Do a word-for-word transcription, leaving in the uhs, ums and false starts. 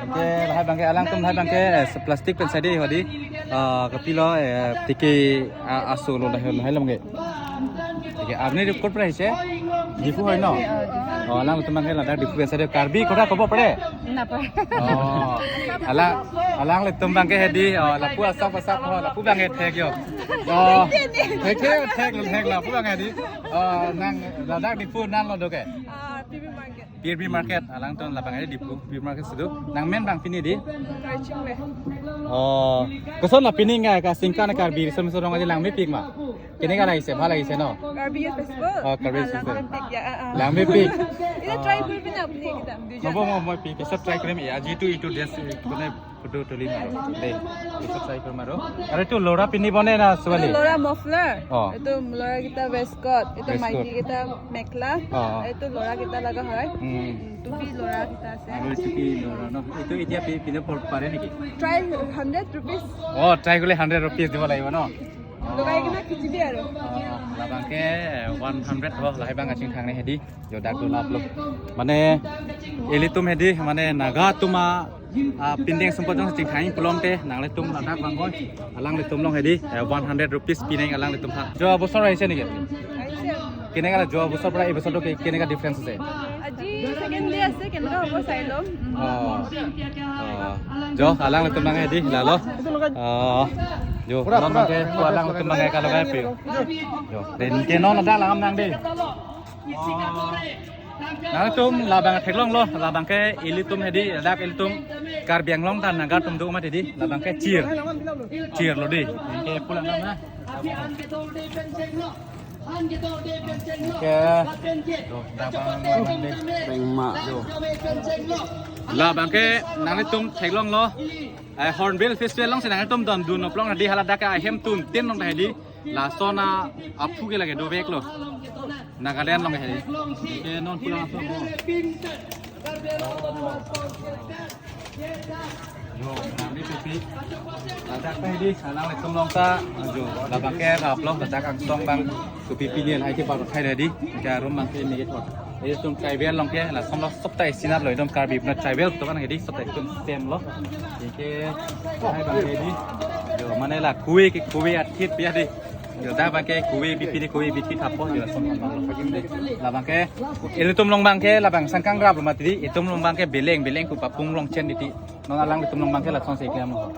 Ke lahai abangke alangtum lahai abangke, eh, plastic pen sadi hodi. Ah, kopilo, eh, tiki, ah, aso lo lahai lahai lam ke. Tiki apni di kot prai se. Diphu hoi no. Oh, alangtum abangke ladak Diphu pen sadi Karbi kota kobo pare. Napa? Oh, alang, alanglitum abangke hedi. Oh, lapu asap asap ho, lapu abangke thek yo. Oh, thek thek thek lo thek lapu abangke hedi. Oh, nang ladak Diphu nang lo doke. Ah, P B Market. P B Market, alangtum labang hedi Diphu P B Market si do. Nang men abang pini di? Raching le. Oh, koson la pini ngai ka singkan Karbi riso miso rong aji langmepik ma. Kene ka lagise, bhal lagise no? Karbi Youth Festival. Oh, Karbi Youth Festival. Langmepik ya, ah, ah. Langmepik. Ita try kuri pina apni kita. Mobo mo mo pi, pisot try kuri mi. Aji tu itu dress kone photo tuli maro. De, pisot try kuri maro. Are tu lora pini bone na suali? Itu lora muffler. Oh. Itu lora kita waistcoat. Itu waistcoat. Maiki kita mekhela. Oh. Itu lora kita laga hai. Hmm. Tupi lora kita ase. Aru tupi lora no. Itu idia pi pine por pare niki? Try hundred rupees. Oh, try kule hundred rupees dibo lagibo no? Logai kena khichi diya aru. Oh, labangke one hundred ho, lahai abang achingthang ne hedi. Jo dak do lap lo. Mane ilitum hedi, mane Naga atum a, ah, pindeng sumpot jong chingthang pulote, nanglitum ladak abang koi. Alanglitum along hedi, eh, one hundred rupees pineng alanglitum ha. Jo abosor aise niki? Aise. Kene ka la jo abosor pora ei bosor do ke, kene ka difference ase? Aji second day ase, kene ka hobo sai lom. Oh. Oh. Jo, alanglitum abang hedi, lalo. Oh. Jo, pura, pura. Abangke, ko alanglitum abangke ka logai pe. Jo, den ke non ada langam nang de. Oh. Nangtum labang theklong lo, labangke ilitum hedi, ladak ilitum Karbi Anglong ta Naga atum do mati di, labangke chir. Chir lo di. Ke pulang na. Ke. Tuh, labang, labang de. Pengma. Tuh. Labangke nangtum theklong lo. Eh, Hornbill Festival along si nangtum don dun oplong di, haladak ke ahem tun tin along hedi. Lason aphu ke lake dovek lo. Nagaland along ke hedi. Ke non pulang langsung mo. Jo, nang di pipi. Ladak hedi, alanglitum along ta. Jo, labangke rap lo, ladak angsong abang. Kopi pini lahai ke baru khai hedi. Jarum abangke ini ke thot. Itum tribal along ke, lason lo sop ta isinar lo, itum Karbi apuna tribal atum abang hedi, sop ta itum same lo. Ke lahai abang hedi. Jo, mane la kue ke kue athit pi hedi. Jo, dak abangke kue bipi di kue bipi thapo, jo, lason abang lo. Labangke, ilitum along abangke, labang sangkang rap lo mati di, itum along abangke beleng, beleng ku papung along chen di ti. Non alanglitum along abangke lason si klem lo.